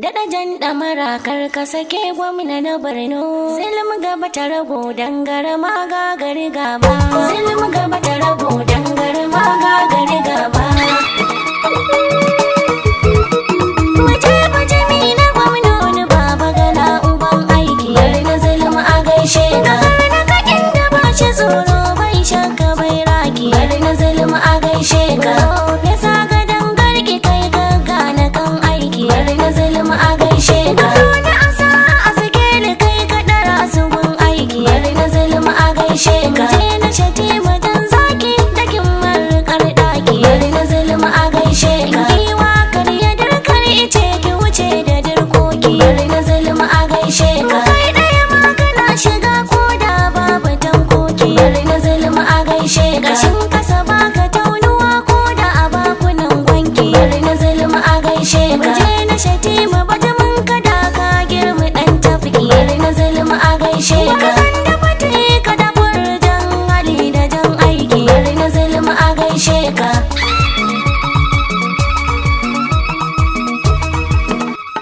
Daɗa jan ɗamara, kar ka sake, gwamna na Borno. Zulum gaba ta rago, dangara ma gagari gaba. Zulum gaba ta rago, dangara ma gagari gaba. Muje muje mi na gwamnoni, Baba Gana uban aiki. Bari na Zulum a gaishe ka. Na kakin da ba shi tsoro, bai shakka, bai raki. Bari na Zulum a gaishe ka. Fesa gadon garki, kai gagga na kan aiki. Bari na Zulum a gaishe ka. Na asa a sikeli, kai ka ɗara su gun aiki. Bari na Zulum a gaishe ka. Je na Shatima dan zaki, dakin markar ɗaki. Bari na Zulum a gaishe ka. Giwa karya dirkar ice, ki wuce da dirkoki. Bari na Zulum a gaishe ka. Kai ɗaya ma kana shiga ko da babu tankoki. Bari na Zulum a gaishe ka. Kashin kasa baka taunuwa ko da a bakunan gwanki. Bari na Zulum a gaishe ka. Je na Shatima bajamin kada ka girmi ɗan tafki. Bari na Zulum a gaishe ka. Zan da fate ka da jan hali da jan aiki. Bari na Zulum a gaishe ka.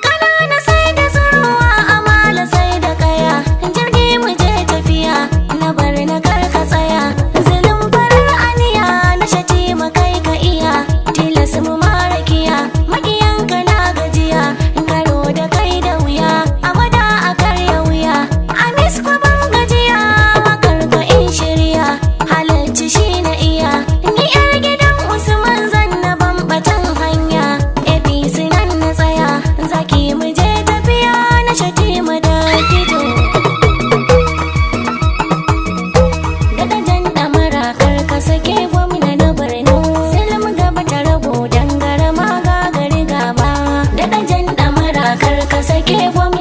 Ƙanana sai da tsarowa, amala sai da kaya. Jirgi mu je tafiya, na bar na karka tsaya. Zulum farar aniya, na Shatima kai ka iya. Tilas mu marakiya, makiyanka na gajiya. Karo da kai da wuya, a gwada a karya wuya. A miskwaban gajiya, karka in shirya. Halarci shi na iya. Ni yar gidan Usman zan na bambatan hanya. APC nan na tsaya, zaki mu je tafiya, na Shatima da Tijo. Daɗa jan ɗamara, kar ka sake, gwamna na Borno. Zulum gaba ta rago, dangara ma gagari gaba. Daɗa jan ɗamara, kar ka sake, gwamna.